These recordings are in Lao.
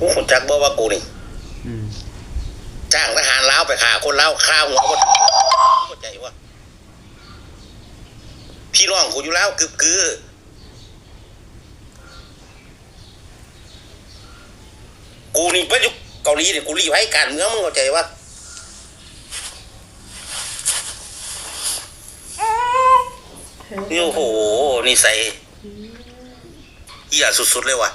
ຮູ້ຈັກບໍ່ວ່າກູນີ້ ອືມ ຈ້າງທະຫານລາວໄປຂ້າຄົນລາວຄາຫົວບໍ່ ເຂົ້າໃຈບໍ່? ພີ່ນ້ອງກູຢູ່ລາວກຶບກື ກູນີ້ໄປຢູ່ເກົາຫຼີນີ້ ກູລີ້ໄພການເມືອງ ມຶງເຂົ້າໃຈບໍ່? ໂອ້ໂຫ ນິໄສເຫ້ຍສຸດໆເລີຍວ່າ.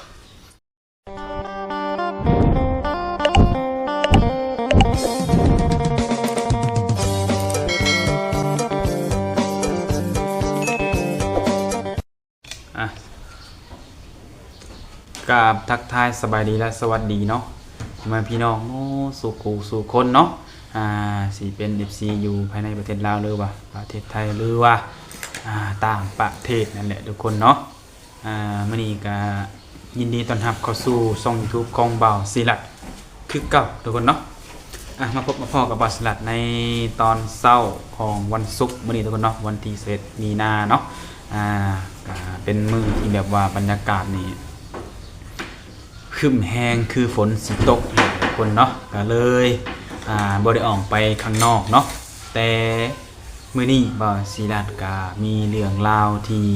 ອ່ະ ກາບທັກທາຍສະບາຍດີ ແລະ ສະຫວັດດີເນາະ ພໍ່ແມ່ພີ່ນ້ອງໝູ່ສູ່ຄູ່ສູ່ຄົນເນາະ ອ່າ ຊິເປັນເອັຟຊີຢູ່ພາຍໃນປະເທດລາວ ຫຼືວ່າປະເທດໄທ ຫຼືວ່າ ອ່າ ຕ່າງປະເທດນັ້ນແຫຼະທຸກຄົນເນາະ. ອ່າ ມື້ນີ້ກະຍິນດີຕ້ອນຮັບເຂົ້າສູ່ຊ່ອງຢູທູບຂອງບ່າວສີລັດຄືເກົ່າທຸກຄົນເນາະ. ອ່າ ມາພົບມາພໍ້ກັບບ່າວສີລັດໃນຕອນເຊົ້າຂອງວັນສຸກມື້ນີ້ທຸກຄົນເນາະ ວັນທີສິບເອັດມີນາເນາະ. ອ່າ ກະເປັນມື້ທີ່ແບບວ່າບັນຍາກາດນີ້ຄຶ້ມແຮງຄືຝົນຊິຕົກທຸກຄົນເນາະ ກະເລີຍ ອ່າ ບໍ່ໄດ້ອອກໄປຂ້າງນອກເນາະ ແຕ່ ມື້ນີ້ບ່າວສີລັດກະມີເລື່ອງລາວທີ່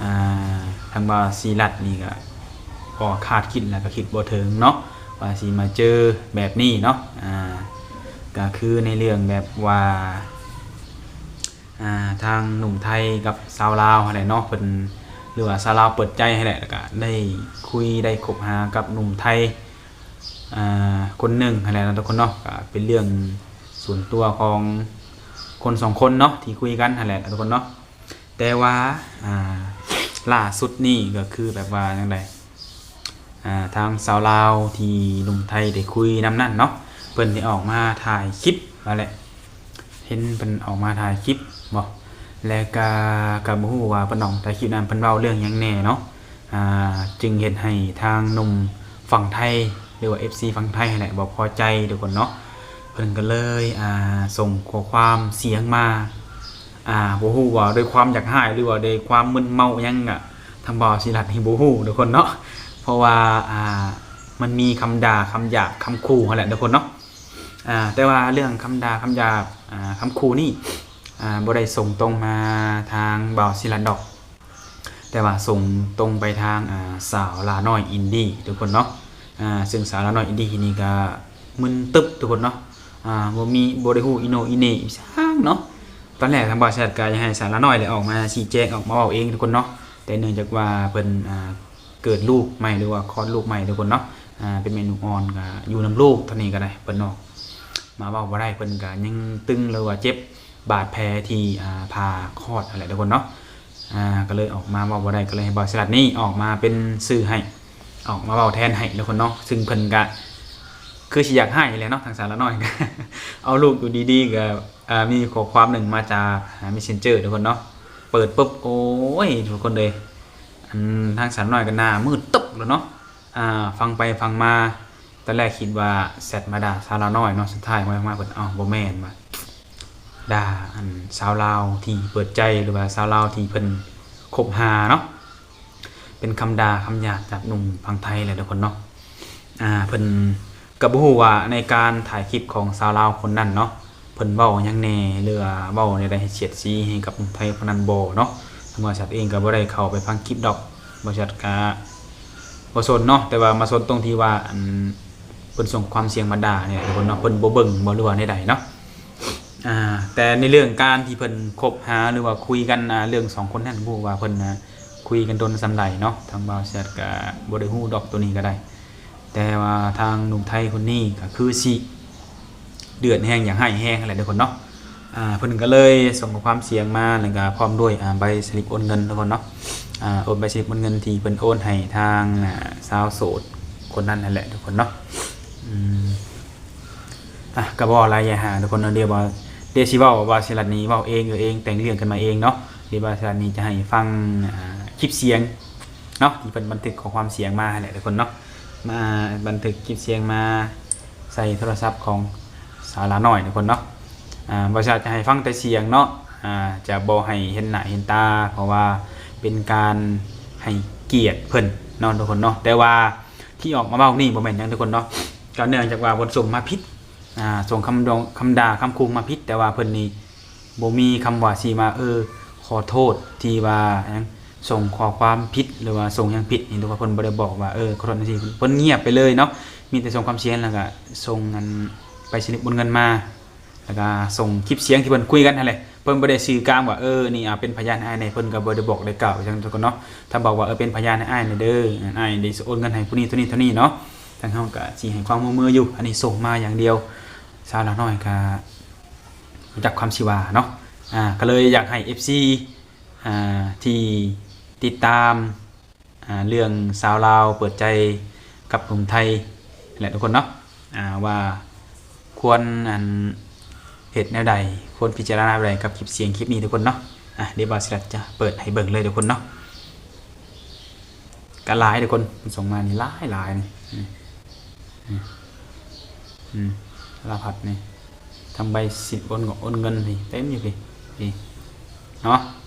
ອ່າ ທາງບ່າວສີລັດນີ້ກະບໍ່ຄາດຄິດ ແລະ ກະຄິດບໍ່ເຖິງເນາະ ວ່າຊິມາເຈີແບບນີ້ເນາະ. ອ່າ ກະຄືໃນເລື່ອງແບບວ່າ ອ່າ ທາງໜຸ່ມໄທກັບສາວລາວຫັ້ນແຫຼະເນາະ ເພິ່ນ ຫຼືວ່າສາວລາວເປີດໃຈຫັ້ນແຫຼະ ແລ້ວກະໄດ້ຄຸຍໄດ້ຄົບຫາກັບໜຸ່ມໄທ ອ່າ ຄົນໜຶ່ງຫັ້ນແຫຼະເນາະທຸກຄົນເນາະ ກະເປັນເລື່ອງສ່ວນຕົວຂອງຄົນສອງຄົນເນາະ ທີ່ຄຸຍກັນຫັ້ນແຫຼະທຸກຄົນເນາະ. ແຕ່ວ່າ ອ່າ ລ່າສຸດນີ້ກະຄືແບບວ່າຈັ່ງໃດ ອ່າ ທາງສາວລາວທີ່ໜຸ່ມໄທໄດ້ຄຸຍນຳນັ້ນເນາະ ເພິ່ນໄດ້ອອກມາຖ່າຍຄລິບວ່າແຫຼະ ເຫັນເພິ່ນອອກມາຖ່າຍຄລິບບໍ ແລະກະ ກະບໍ່ຮູ້ວ່າເພິ່ນອອກຖ່າຍຄລິບນັ້ນເພິ່ນເວົ້າເລື່ອງຫຍັງແດ່ເນາະ. ອ່າ ຈຶ່ງເຮັດໃຫ້ທາງໜຸ່ມຝັ່ງໄທ ຫຼືວ່າເອັຟຊີຝັ່ງໄທຫັ້ນແຫຼະບໍ່ພໍໃຈທຸກຄົນເນາະ ເພິ່ນກະເລີຍ ອ່າ ສົ່ງຂໍ້ຄວາມສຽງມາ ອ່າ ບໍ່ຮູ້ວ່າດ້ວຍຄວາມຢາກຮ້າຍ ຫຼືວ່າດ້ວຍຄວາມມຶນເມົາຫຍັງ ອ່າ ທາງບ່າວສີລັດນີ້ບໍ່ຮູ້ທຸກຄົນເນາະ ເພາະວ່າ ອ່າ ມັນມີຄຳດ່າ ຄຳຫຍາບ ຄຳຂູ່ຫັ້ນແຫຼະທຸກຄົນເນາະ. ອ່າ ແຕ່ວ່າເລື່ອງຄຳດ່າ ຄຳຫຍາບ ອ່າ ຄຳຂູ່ນີ້ ອ່າ ບໍ່ໄດ້ສົ່ງຕົງມາທາງບ່າວສີລັດດອກ ແຕ່ວ່າສົ່ງຕົງໄປທາງ ອ່າ ສາວຫຼ້ານ້ອຍອິນດີ້ທຸກຄົນເນາະ. ອ່າ ເຊິ່ງສາວຫຼ້ານ້ອຍອິນດີ້ນີ້ກະມຶນຕຶບທຸກຄົນເນາະ ອ່າ ບໍ່ມີ ບໍ່ໄດ້ຮູ້ອີໂນ່ອີເນ່ອີ່ຫຍັງເນາະ. ຕອນແລກທາງບ່າວສີລັດກະຢາກໃຫ້ສາວຫຼ້ານ້ອຍແຫຼະອອກມາຊີ້ແຈງ ອອກມາເວົ້າເອງທຸກຄົນເນາະ ແຕ່ເນື່ອງຈາກວ່າເພິ່ນ ອ່າ ເກີດລູກໃໝ່ ຫຼືວ່າຄອດລູກໃໝ່ທຸກຄົນເນາະ ອ່າ ເປັນແມ່ລູກອ່ອນ ກະຢູ່ນຳລູກເທົ່ານີ້ກະໄດ້ ເພິ່ນອອກມາເວົ້າບໍ່ໄດ້ ເພິ່ນກະຍັງຕຶງ ຫຼືວ່າເຈັບບາດແຜທີ່ ອ່າ ຜ່າຄອດຫັ້ນແຫຼະທຸກຄົນເນາະ. ອ່າ ກະເລີຍອອກມາເວົ້າບໍ່ໄດ້ ກະເລີຍໃຫ້ບ່າວສີລັດນີ້ອອກມາເປັນສື່ໃຫ້ ອອກມາເວົ້າແທນໃຫ້ທຸກຄົນເນາະ. ເຊິ່ງເພິ່ນກະຄືຊິຢາກຮ້າຍແຫຼະເນາະ ທາງສາວຫຼ້ານ້ອຍ ເອົາລູກຢູ່ດີໆ ກະ ອ່າ ມີຂໍ້ຄວາມໜຶ່ງມາຈາກ ອ່າ ເມສເຊັນເຈີທຸກຄົນເນາະ ເປີດປຶບ ໂອ້ຍ ທຸກຄົນເອີຍ ອັນ ທາງສາວຫຼ້ານ້ອຍກະໜ້າມືດຕຶບເລີຍເນາະ. ອ່າ ຟັງໄປຟັງມາ ຕອນແລກຄິດວ່າແຊັດມາດ່າສາວຫຼ້ານ້ອຍເນາະ ສຸດທ້າຍມາໆ ເພິ່ນ ເອົ້າ ບໍ່ແມ່ນວ່າ ດ່າອັນສາວລາວທີ່ເປີດໃຈ ຫຼືວ່າສາວລາວທີ່ເພິ່ນຄົບຫາເນາະ ເປັນຄຳດ່າຄຳຫຍາບຈາກໜຸ່ມຝັ່ງໄທແຫຼະທຸກຄົນເນາະ. ອ່າ ເພິ່ນກະບໍ່ຮູ້ວ່າໃນການຖ່າຍຄລິບຂອງສາວລາວຄົນນັ້ນເນາະ ເພິ່ນເວົ້າຫຍັງແດ່ ຫຼືວ່າເວົ້າແນວໃດໃຫ້ສຽດສີໃຫ້ກັບໜຸ່ມໄທຄົນນັ້ນບໍ່ເນາະ. ທາງບໍລິສັດເອງກະບໍ່ໄດ້ເຂົ້າໄປຟັງຄລິບດອກ ບໍລິສັດກະບໍ່ສົນເນາະ ແຕ່ວ່າມາສົນຕົງທີ່ວ່າ ອັນ ເພິ່ນສົ່ງຄວາມສຽງມາດ່ານີ້ແຫຼະທຸກຄົນເນາະ ເພິ່ນບໍ່ເບິ່ງບໍ່ ຫຼືວ່າແນວໃດເນາະ. ອ່າ ແຕ່ໃນເລື່ອງການທີ່ເພິ່ນຄົບຫາ ຫຼືວ່າຄຸຍກັນ ອ່າ ເລື່ອງສອງຄົນນັ້ນ ບໍ່ຮູ້ວ່າເພິ່ນ ອ່າ ຄຸຍກັນດົນສ່ຳໃດເນາະ ທາງບ່າວແຊັດກະບໍ່ໄດ້ຮູ້ດອກ ໂຕນີ້ກະໄດ້ ແຕ່ວ່າທາງໜຸ່ມໄທຄົນນີ້ກະຄືຊິເດືອດແຮງ ຢາກຮ້າຍແຮງຫັ້ນແຫຼະທຸກຄົນເນາະ. ອ່າ ເພິ່ນກະເລີຍສົ່ງຂໍ້ຄວາມສຽງມາ ແລ້ວກະພ້ອມດ້ວຍ ອ່າ ໃບສະລິບໂອນເງິນທຸກຄົນເນາະ ອ່າ ໂອນ ໃບສະລິບໂອນເງິນທີ່ເພິ່ນໂອນໃຫ້ທາງ ອ່າ ສາວໂສດຄົນນັ້ນຫັ້ນແຫຼະທຸກຄົນເນາະ. ອືມ ອ່ະ ກະບໍ່ຫຼາຍຢ່າຫາທຸກຄົນເນາະ ດຽວວ່າ ດຽວຊິເວົ້າວ່າ ສີລັດນີ້ເວົ້າເອງ ເອີເອງ ແຕ່ງເລື່ອງຂຶ້ນມາເອງເນາະ. ດຽວວ່າ ສີລັດນີ້ຈະໃຫ້ຟັງ ອ່າ ຄລິບສຽງເນາະ ທີ່ເພິ່ນບັນທຶກຂໍ້ຄວາມສຽງມາຫັ້ນແຫຼະທຸກຄົນເນາະ ມາບັນທຶກຄລິບສຽງມາໃສ່ໂທລະສັບຂອງສາວຫຼ້ານ້ອຍທຸກຄົນເນາະ. ອ່າ ບໍ່ວ່າຈະໃຫ້ຟັງແຕ່ສຽງເນາະ ອ່າ ຈະບໍ່ໃຫ້ເຫັນໜ້າເຫັນຕາ ເພາະວ່າເປັນການໃຫ້ກຽດເພິ່ນເນາະທຸກຄົນເນາະ. ແຕ່ວ່າ ທີ່ອອກມາເວົ້ານີ້ບໍ່ແມ່ນຫຍັງທຸກຄົນເນາະ ກໍເນື່ອງຈາກວ່າເພິ່ນສົ່ງມາຜິດ ອ່າ ສົ່ງຄຳດອງ ຄຳດ່າ ຄຳຂູ່ມາຜິດ ແຕ່ວ່າເພິ່ນນີ້ບໍ່ມີຄຳວ່າຊິມາ ເອີ ຂໍໂທດທີ່ວ່າຫຍັງ ສົ່ງຂໍ້ຄວາມຜິດ ຫຼືວ່າສົ່ງຫຍັງຜິດນີ້ ຫຼືວ່າເພິ່ນບໍ່ໄດ້ບອກວ່າ ເອີ ຂໍໂທດຈັ່ງຊີ້ ເພິ່ນງຽບໄປເລີຍເນາະ ມີແຕ່ສົ່ງຄວາມເຫັນ ແລ້ວກໍສົ່ງອັນ ໃບສະລິບໂອນເງິນມາ ແລ້ວກໍສົ່ງຄລິບສຽງທີ່ເພິ່ນຄຸຍກັນຫັ້ນແຫຼະ ເພິ່ນບໍ່ໄດ້ສື່ກາງວ່າ ເອີ ນີ້ ເອົາເປັນພະຍານໃຫ້ອ້າຍແດ່ ເພິ່ນກໍບໍ່ໄດ້ບອກໄດ້ກ່າວຫຍັງທຸກຄົນເນາະ ຖ້າບອກວ່າ ເອີ ເປັນພະຍານໃຫ້ອ້າຍແດ່ເດີ ອ້າຍໄດ້ໂອນເງິນໃຫ້ຜູ້ນີ້ ຜູ້ນີ້ ຜູ້ນີ້ເນາະ ທາງເຮົາກໍຊິໃຫ້ຄວາມຮ່ວມມືຢູ່ ອັນນີ້ສົ່ງມາຢ່າງດຽວ ຊາວລາວນ້ອຍກໍບໍ່ຈັກຄວາມຊິວ່າເນາະ ອ່າ ກໍເລີຍຢາກໃຫ້ເອັຟຊີ ອ່າ ທີ່ຕິດຕາມ ອ່າ ເລື່ອງສາວລາວເປີດໃຈກັບໜຸ່ມໄທແຫຼະທຸກຄົນເນາະ ອ່າ ວ່າຄວນ ອັນ ເຮັດແນວໃດ ຄວນພິຈາລະນາແນວໃດກັບຄລິບສຽງຄລິບນີ້ທຸກຄົນເນາະ ອ່າ ດຽວບ່າວສິລັດຈະເປີດໃຫ້ເບິ່ງເລີຍທຸກຄົນເນາະ ກໍຫຼາຍທຸກຄົນ ເພິ່ນສົ່ງມານີ້ຫຼາຍໆ ນີ້ ນີ້ ນີ້ ອືມ ສາລະພັດນີ້ ທັງໃບສະລິບໂອນ ໂອນເງິນນີ້ ເຕັມຢູ່ພີ້ ພີ້ເນາະ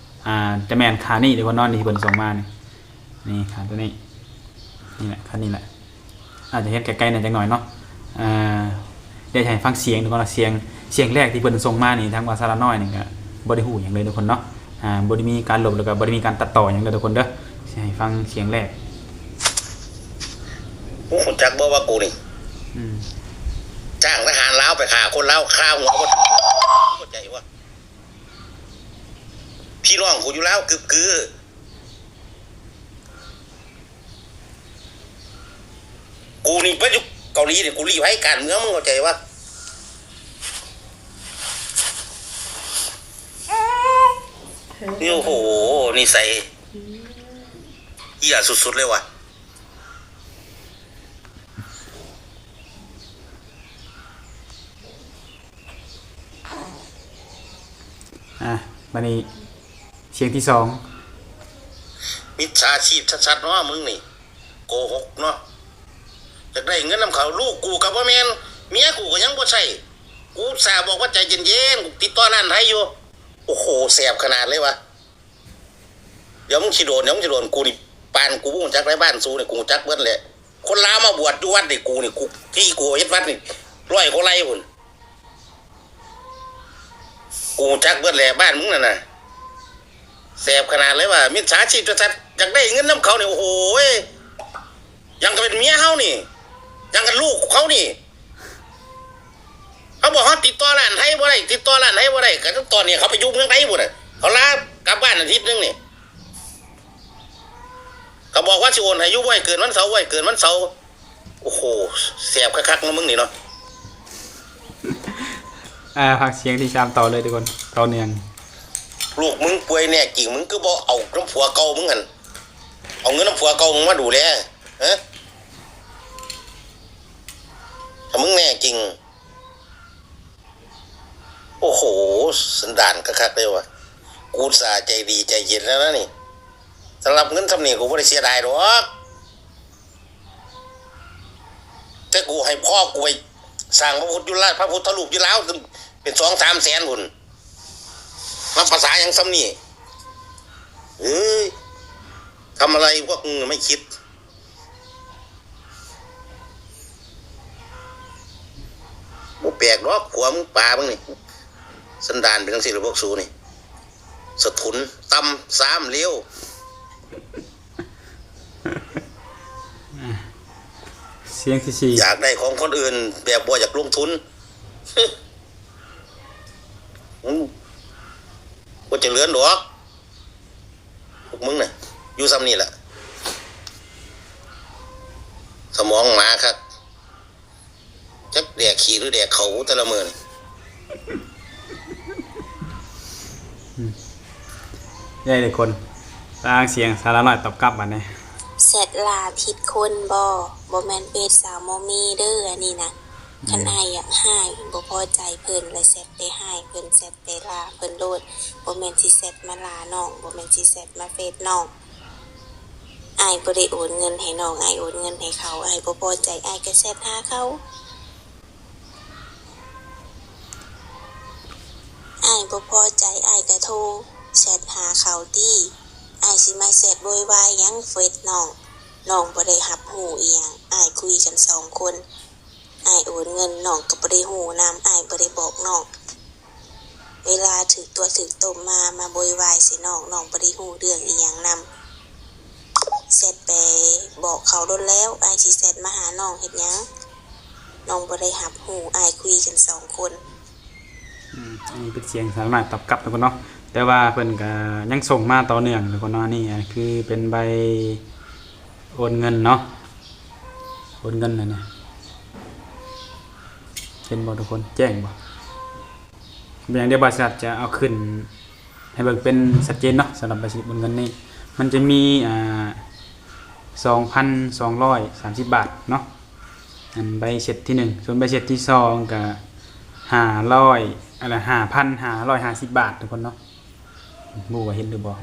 ອ່າ ຈະແມ່ນຄ່ານີ້ເດ້ ເພິ່ນເນາະ ທີ່ເພິ່ນສົ່ງມານີ້ ນີ້ຄ່າຕົວນີ້ ນີ້ແຫຼະ ຄັນນີ້ແຫຼະ ອາດຈະເຮັດໃກ້ໆແດ່ຈັກໜ້ອຍເນາະ ເອີ ດຽວຈະໃຫ້ຟັງສຽງກ່ອນເນາະ ສຽງ ສຽງແລກທີ່ເພິ່ນສົ່ງມານີ້ ທາງວ່າສາລານ້ອຍນີ້ກໍບໍ່ໄດ້ຮູ້ຫຍັງເລີຍທຸກຄົນເນາະ ອ່າ ບໍ່ໄດ້ມີການລົບ ແລ້ວກໍບໍ່ໄດ້ມີການຕັດຕໍ່ຫຍັງເດີທຸກຄົນເດີ ຊິໃຫ້ຟັງສຽງແລກ ມຶງຮູ້ຈັກບໍ່ວ່າກູນີ້ ອືມ ຈ້างทหารลาวไปฆ่าคนลาว คาหัวบ่ เข้าใจบ่ พี่น้องกูอยู่ลาวกึบกือ กูนี่ไปอยู่เกาหลีนี่ กูลี้ภัยการเมือง มึงเข้าใจบ่ โอ้โห นิสัยเหี้ยสุดๆเลยว่ะ ອ່າ ບາດນີ້ສຽງທີສອງ ມິດສາຊີບຊັດໆເນາະ ມຶງນີ້ໂກຫົກເນາະ ຢາກໄດ້ເງິນນຳເຂົາ ລູກກູກໍບໍ່ແມ່ນ ເມຍກູກໍຍັງບໍ່ໃຊ້ ກູອຸດສ່າບອກວ່າໃຈເຢັນໆ ຕິດຕໍ່ຮ້ານໄທຢູ່ ໂອ້ໂຫ ແສບຂະໜາດເລີຍວ່າ ດຽວມຶງຊິໂດນ ດຽວມຶງຊິໂດນ ກູນີ້ ປານກູບໍ່ຮູ້ຈັກໃນບ້ານສູນີ້ ກູຮູ້ຈັກເບິດແຫຼະ ຄົນລາວມາບວດຢູ່ວັດນີ້ ກູນີ້ ກູທີ່ກູເຮັດວັດນີ້ ຮ້ອຍກວ່າໄຮ່ພຸ້ນ ກູຮູ້ຈັກເບິດແຫຼະ ບ້ານມຶງນັ້ນນະ ແສບຂະໜາດເລີຍວ່າ ມິດສາຊີບຈັດໆ ຢາກໄດ້ເງິນນຳເຂົານີ້ ໂອ້ໂຫ ຍັງກັນເປັນເມຍເຮົານີ້ ຍັງກັນລູກເຂົານີ້ ເຂົາບອກເຮົາຕິດຕໍ່ຮ້ານໄທບໍ່ໄດ້ ຕິດຕໍ່ຮ້ານໄທບໍ່ໄດ້ ກໍຕອນນີ້ເຂົາໄປຢູ່ເມືອງໄທພຸ້ນນະ ເຂົາລາກັບບ້ານອາທິດໜຶ່ງນີ້ ກໍບອກວ່າຊິໂອນໃຫ້ຢູ່ ບໍ່ໃຫ້ເກີນວັນເສົາ ບໍ່ໃຫ້ເກີນວັນເສົາ ໂອ້ໂຫ ແສບຄັກໆເນາະ ມຶງນີ້ເນາະ ອ່າ ພາກສຽງທີສາມຕໍ່ເລີຍທຸກຄົນ ຕໍ່ເນື່ອງ ລູກມຶງປ່ວຍແນ່ຈິງ ມຶງຄືບໍ່ເອົານຳຜົວເກົ່າມຶງຫັ້ນ ເອົາເງິນນຳຜົວເກົ່າມຶງມາດູແລ ຮະ ຖ້າມຶງແນ່ຈິງ ໂອ້ໂຫ ສັນດານຄັກໆເລີຍວ່າ ກູອຸດສ່າໃຈດີໃຈເຢັນແລ້ວນະນີ້ ສຳລັບເງິນສ່ຳນີ້ ກູບໍ່ໄດ້ເສຍດາຍດອກ ແຕ່ກູໃຫ້ພໍ່ກູໄປສ້າງພະພຸດຢູ່ລາວ ພະພຸດທະຮູບຢູ່ລາວເປັນສອງສາມແສນພຸ້ນ ນັບພາສາຫຍັງສ່ຳນີ້ ເອີຍ ທຳອະໄລພວກມຶງໄມ່ຄິດ ບໍ່ແປກດອກ ຜົວມຶງປາມຶງນີ້ ສັນດານເປັນຈັ່ງຊີ້ລະພວກສູນີ້ ສະທຸນ ຕ່ຳຊາມ ເລວ ສຽງທີສີ່ ຢາກໄດ້ຂອງຄົນອື່ນແບບບໍ່ຢາກລົງທຶນ ບໍ່ຈະເລີນດອກ ພວກມຶງນະ ຢູ່ສ່ຳນີ້ລະ ສະໝອງໝາຄັກ ຈັກແດກຂີ້ຫຼືແດກເຂົ້າແຕ່ລະມື້ນີ້ ອືມ ໃຫຍ່ເລີຍຄົນ ຟັງສຽງສາລານ້ອຍຕອບກັບບາດນີ້ ແຊັດຫຼ້າຜິດຄົນບໍ່? ບໍ່ແມ່ນເຟສສາວມໍມີເດີອັນນີ້ນະ ອືມ ຄັນອ້າຍຢາກຮ້າຍ ບໍ່ພໍໃຈເພິ່ນ ແລະແຊັດໄປຮ້າຍເພິ່ນ ແຊັດໄປຫຼ້າເພິ່ນໂລດ ບໍ່ແມ່ນຊິແຊັດມາຫຼ້ານ້ອງ ບໍ່ແມ່ນຊິແຊັດມາເຟສນ້ອງ. ອ້າຍບໍ່ໄດ້ໂອນເງິນໃຫ້ນ້ອງ ອ້າຍໂອນເງິນໃຫ້ເຂົາ ອ້າຍບໍ່ພໍໃຈ ອ້າຍກໍແຊັດຫາເຂົາ ອ້າຍບໍ່ພໍໃຈ ອ້າຍກໍໂທແຊັດຫາເຂົາຕິ ອ້າຍຊິມາແຊັດໂວຍວາຍຫຍັງເຟສນ້ອງ ນ້ອງບໍ່ໄດ້ຮັບຮູ້ອີ່ຫຍັງ, ອ້າຍຄຸຍກັນສອງຄົນ, ອ້າຍໂອນເງິນ, ນ້ອງກໍບໍ່ໄດ້ຮູ້ນຳ, ອ້າຍບໍ່ໄດ້ບອກນ້ອງ. ເວລາຖືກຕົວະຖືກຕົ້ມມາ, ມາໂວຍວາຍໃສ່ນ້ອງ, ນ້ອງບໍ່ໄດ້ຮູ້ເລື່ອງອີ່ຫຍັງນຳ. ແຊັດໄປບອກເຂົາດົນແລ້ວ, ອ້າຍຊິແຊັດມາຫານ້ອງເຮັດຫຍັງ? ນ້ອງບໍ່ໄດ້ຮັບຮູ້, ອ້າຍຄຸຍກັນສອງຄົນ. ອືມ ອັນນີ້ເປັນສຽງສາວນ້ອຍຕອບກັບທຸກຄົນເນາະ, ແຕ່ວ່າເພິ່ນກະຍັງສົ່ງມາຕໍ່ເນື່ອງທຸກຄົນເນາະ. ອັນນີ້ ອາ ຄືເປັນໃບໂອນເງິນເນາະ, ໂອນເງິນຫັ້ນນະ. ເຫັນບໍ່ທຸກຄົນ? ແຈ້ງບໍ່? ເປັນຫຍັງ ດຽວບ່າວສັດຈະເອົາຂຶ້ນໃຫ້ເບິ່ງເປັນຊັດເຈນເນາະ. ສຳລັບໃບສະລິບໂອນເງິນນີ້ ມັນຈະມີ ອາ ສອງພັນສອງຮ້ອຍສາມສິບບາດເນາະ, ອັນໃບເຊັດທີໜຶ່ງ. ສ່ວນໃບເຊັດທີສອງກະຫ້າຮ້ອຍ ອັນລະ ຫ້າພັນຫ້າຮ້ອຍຫ້າສິບບາດທຸກຄົນເນາະ. ບໍ່ຮູ້ວ່າເຫັນຫຼືບໍ່?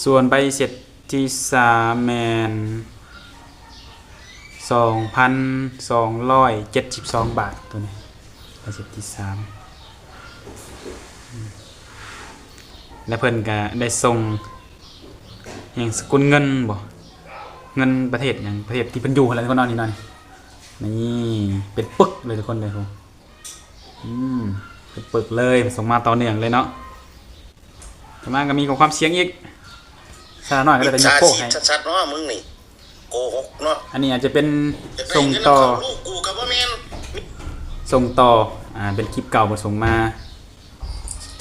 ສ່ວນໃບເຊັດທີສາມແມ່ນສອງພັນສອງຮ້ອຍເຈັດສິບສອງບາດ ໂຕນີ້ ໃບເຊັດທີສາມ. ແລະເພິ່ນກະໄດ້ສົ່ງຫຍັງ ສະກຸນເງິນບໍ ເງິນປະເທດຫຍັງ ປະເທດທີ່ເພິ່ນຢູ່ຫັ້ນແຫຼະ ທຸກຄົນເນາະ. ນີ້ເນາະ ນີ້ເປັນປຶກເລີຍທຸກຄົນເດີ. ອືມ ປຶກເລີຍ, ສົ່ງມາຕໍ່ເນື່ອງເລີຍເນາະ. ຕໍ່ມາກໍມີຂໍ້ຄວາມສຽງອີກ, ສາວນ້ອຍກໍໄດ້ແຕ່ຍົກໂປ້ໃຫ້. ມິດສາຊີບຊັດໆເນາະ ມຶງນີ້ໂກຫົກເນາະ. ອັນນີ້ອາດຈະເປັນ ຢາກໄດ້ເງິນນຳເຂົາ ສົ່ງຕໍ່ ລູກກູກໍບໍ່ແມ່ນ. ສົ່ງຕໍ່ ອ່າ ເປັນຄລິບເກົ່າເພິ່ນສົ່ງມາ.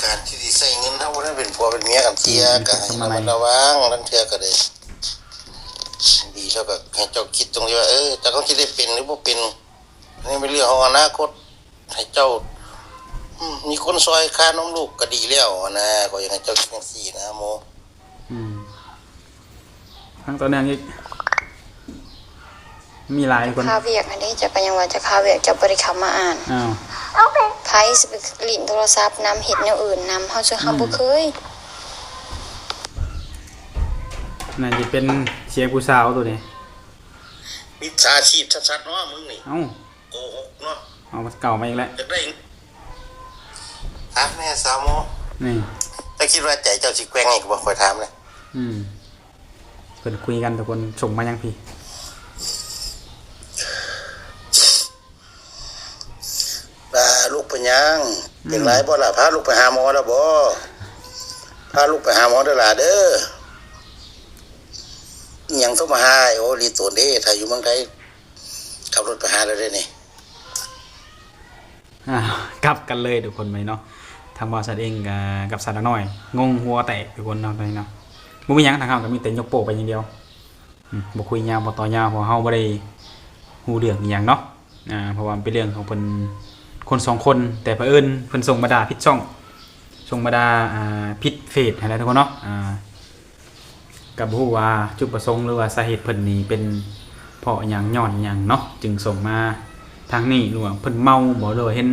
ການທີ່ຊິໃຊ້ເງິນເຮົາບໍ່ໄດ້ເປັນຜົວເປັນເມຍກັນເທື່ອ ອືມ ກໍໃຫ້ລະມັດລະວັງ. ລາງເທື່ອກໍໄດ້ ດີແລ້ວກໍໃຫ້ເຈົ້າຄິດຕົງທີ່ວ່າ ເອີ ຈັກເຮົາຊິໄດ້ເປັນຫຼືບໍ່ເປັນ, ອັນນີ້ເປັນເລື່ອງຂອງອະນາຄົດ. ໃຫ້ເຈົ້າ ອືມ ມີຄົນຊ່ອຍຄ່ານົມລູກກໍດີແລ້ວຫັ້ນນະ. ຂ້ອຍຢາກໃຫ້ເຈົ້າຄິດຈັ່ງຊີ້ນະໂມ. ອືມ ຟັງຕໍ່ເນື່ອງອີກ. ມີຫຼາຍຄົນ ຄາວຽກຫັ້ນເດ້. ເຈົ້າກໍຍັງວ່າເຈົ້າຄາວຽກ, ເຈົ້າບໍ່ໄດ້ເຂົ້າມາອ່ານ. ອ້າວ ໃຜຊິໄປຫຼິ້ນໂທລະສັບນຳ, ເຮັດແນວອື່ນນຳ, ເຮົາ ເຮົາ ອືມ ບໍ່ເຄີຍ. ໜ້າຈະເປັນສຽງຜູ້ສາວໂຕນີ້. ມິດສາຊີບຊັດໆເນາະ ມຶງນີ້. ເອົ້າ ໂກຫົກເນາະ. ເອົາເກົ່າມາອີກແລ້ວ. ຢາກໄດ້ ຖາມແນ່ສາວໂມ. ນີ້ ເຈົ້າຄິດວ່າໃຈເຈົ້າຊິແກວ່ງອີກບໍ່? ຂ້ອຍຖາມແນ່. ອືມ ເພິ່ນຄຸຍກັນທຸກຄົນ. ສົ່ງມາຫຍັງພີ້? ລາ ລູກເປັນຫຍັງ? ອືມ ເປັນຫຼາຍບໍ່ລະ? ພາລູກໄປຫາໝໍແລ້ວບໍ່? ພາລູກໄປຫາໝໍເດີຫຼາເດີ. ອີຫຍັງໂທມາຫາອ້າຍ? ໂອ້ ລີໂຕນເດ້ ຖ້າຢູ່ເມືອງໄທ ຂັບລົດໄປຫາແລ້ວເດ້ນີ້. ອ້າວ ກັບກັນເລີຍທຸກຄົນ. ມື້ນີ້ເນາະ ທາງບ່າວສັດເອງກໍກັບສາວນ້ອຍ ງົງຫົວແຕກທຸກຄົນເນາະ. ຕອນນີ້ເນາະ ບໍ່ມີຫຍັງ, ທາງເຮົາກໍມີແຕ່ຍົກໂປ້ໄປຢ່າງດຽວ. ອືມ ບໍ່ຄຸຍຍາວ ບໍ່ຕໍ່ຍາວ ເພາະເຮົາບໍ່ໄດ້ຮູ້ເລື່ອງອີ່ຫຍັງເນາະ. ອ່າ ເພາະວ່າມັນເປັນເລື່ອງຂອງເພິ່ນຄົນສອງຄົນ, ແຕ່ເຜີອິນເພິ່ນສົ່ງມາດ່າຜິດຊ່ອງ, ສົ່ງມາດ່າ ອ່າ ຜິດເຟສຫັ້ນແຫຼະທຸກຄົນເນາະ. ອ່າ ກໍບໍ່ຮູ້ວ່າຈຸດປະສົງ ຫຼືວ່າສາເຫດເພິ່ນນີ້ເປັນເພາະຫຍັງ ຍ້ອນຫຍັງເນາະ ຈຶ່ງສົ່ງມາທາງນີ້, ຫຼືວ່າເພິ່ນເມົາບໍ ຫຼືວ່າເຫັນ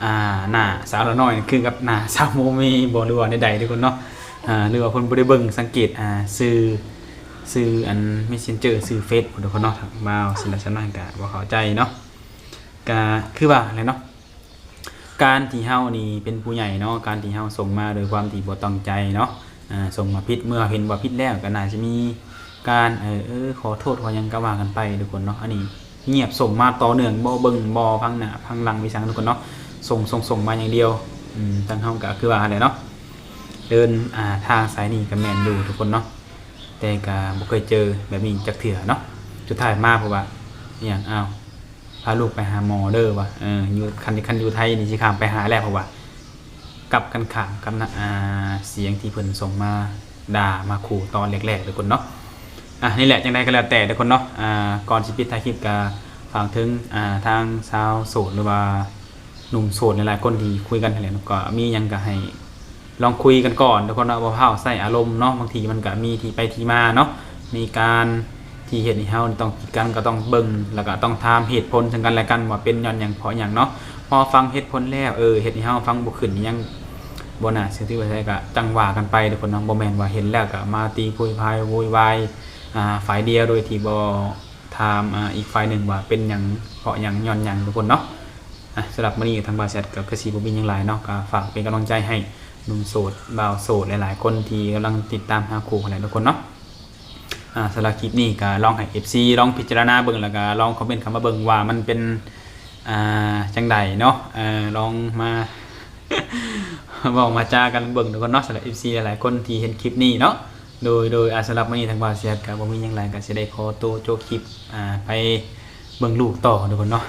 ອ່າ ໜ້າສາວລານ້ອຍຄືກັບໜ້າສາວໂມເມບໍ ຫຼືວ່າແນວໃດທຸກຄົນເນາະ. ອ່າ ຫຼືວ່າເພິ່ນບໍ່ໄດ້ເບິ່ງສັງເກດ ອ່າ ຊື່ ຊື່ອັນ Messenger ຊື່ເຟສພຸ້ນທຸກຄົນເນາະ. ທາງບ່າວສິນລະສະນັ້ນກໍບໍ່ເຂົ້າໃຈເນາະ. ກໍຄືວ່າແຫຼະເນາະ ການທີ່ເຮົານີ້ເປັນຜູ້ໃຫຍ່ເນາະ, ການທີ່ເຮົາສົ່ງມາໂດຍຄວາມທີ່ບໍ່ຕັ້ງໃຈເນາະ, ອ່າ ສົ່ງມາຜິດ, ເມື່ອເຫັນວ່າຜິດແລ້ວກໍໜ້າຈະມີການ ເອີ ເອີ ຂໍໂທດຂໍຫຍັງກໍວ່າກັນໄປທຸກຄົນເນາະ. ອັນນີ້ງຽບສົ່ງມາຕໍ່ເນື່ອງ, ບໍ່ເບິ່ງບໍ່ຟັງໜ້າຟັງຫຼັງອີ່ຫຍັງທຸກຄົນເນາະ, ສົ່ງ ສົ່ງ ສົ່ງມາຢ່າງດຽວ. ອືມ ທາງເຮົາກໍຄືວ່າຫັ້ນແຫຼະເນາະ, ເດີນ ອ່າ ທາງສາຍນີ້ກໍແມ່ນຢູ່ທຸກຄົນເນາະ, ແຕ່ກໍບໍ່ເຄີຍເຈີແບບນີ້ຈັກເທື່ອເນາະ. ສຸດທ້າຍມາເພາະວ່າອີ່ຫຍັງ ອ້າວ ພາລູກໄປຫາໝໍເດີວ່າ ເອີ ຢູ່ ຄັນ ຄັນຢູ່ໄທນີ້ຊິຂ້າມໄປຫາແລ້ວ ເພາະວ່າກັບກັນຂ້າມກັບ ອ່າ ສຽງທີ່ເພິ່ນສົ່ງມາດ່າມາຂູ່ຕອນແລກໆ ທຸກຄົນເນາະ. ອ່ະ ນີ້ແຫຼະ ຈັ່ງໃດກໍແລ້ວແຕ່ທຸກຄົນເນາະ, ອ່າ ກ່ອນຊິປິດທ້າຍຄລິບກໍຝາກເຖິງ ອ່າ ທາງຊາວໂສດ ຫຼືວ່າໜຸ່ມໂສດຫຼາຍໆຄົນທີ່ຄຸຍກັນຫັ້ນແຫຼະເນາະ, ກໍມີຫຍັງກໍໃຫ້ ລອງຄຸຍກັນກ່ອນທຸກຄົນເນາະ, ບໍ່ພ້າວໃຊ້ອາລົມເນາະ, ບາງທີມັນກະມີທີ່ໄປທີ່ມາເນາະ, ມີການທີ່ເຮັດໃຫ້ເຮົາຕ້ອງກີດກັນ ກໍຕ້ອງເບິ່ງ ແລ້ວກະຕ້ອງຖາມເຫດຜົນເຊິ່ງກັນແລະກັນວ່າເປັນຍ້ອນຫຍັງ ເພາະຫຍັງເນາະ. ພໍຟັງເຫດຜົນແລ້ວ ເອີ ເຮັດໃຫ້ເຮົາຟັງບໍ່ຂຶ້ນຫຍັງ ບໍ່ໜ້າເຊື່ອຖືປານໃດ ກະຈັ່ງວ່າກັນໄປທຸກຄົນເນາະ, ບໍ່ແມ່ນວ່າເຫັນແລ້ວກະມາຕີໂພຍພາຍໂວຍວາຍ ອ່າ ຝ່າຍດຽວ ໂດຍທີ່ບໍ່ຖາມ ອ່າ ອີກຝ່າຍໜຶ່ງວ່າເປັນຫຍັງ ເພາະຫຍັງ ຍ້ອນຫຍັງທຸກຄົນເນາະ. ອ່ະ ສຳລັບມື້ນີ້ທາງບ່າວແຊັດກໍຄືຊິບໍ່ມີຫຍັງຫຼາຍເນາະ, ກໍຝາກເປັນກຳລັງໃຈໃຫ້ໜຸ່ມໂສດ ບ່າວໂສດຫຼາຍໆຄົນທີ່ກຳລັງຕິດຕາມຫາຄູ່ຫັ້ນແຫຼະທຸກຄົນເນາະ. ອ່າ ສຳລັບຄລິບນີ້ກໍລອງໃຫ້ເອັຟຊີລອງພິຈາລະນາເບິ່ງ ແລ້ວກໍລອງຄອມເມັນເຂົ້າມາເບິ່ງວ່າມັນເປັນ ອ່າ ຈັ່ງໃດເນາະ. ເອີ ລອງມາ ເວົ້າມາຈາກັນເບິ່ງທຸກຄົນເນາະ ສຳລັບເອັຟຊີຫຼາຍໆຄົນທີ່ເຫັນຄລິບນີ້ເນາະ. ໂດຍ ໂດຍ ອ່າ ສຳລັບມື້ນີ້ທາງບ່າວສຽດກໍບໍ່ມີຫຍັງຫຼາຍ ກໍຊິໄດ້ຂໍໂຕໂຈະຄລິບ ອ່າ ໄປເບິ່ງລູກຕໍ່ທຸກຄົນເນເນາະ.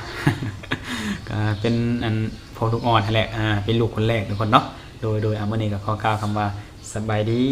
ກໍເປັນອັນພໍ່ລູກອ່ອນຫັ້ນແຫຼະ ອ່າ ເປັນລູກຄົນແລກທຸກຄົນເນາະ. ໂດຍ ໂດຍ ອ່າ ມື້ນີ້ກໍຂໍກ່າວຄຳວ່າສະບາຍດີ.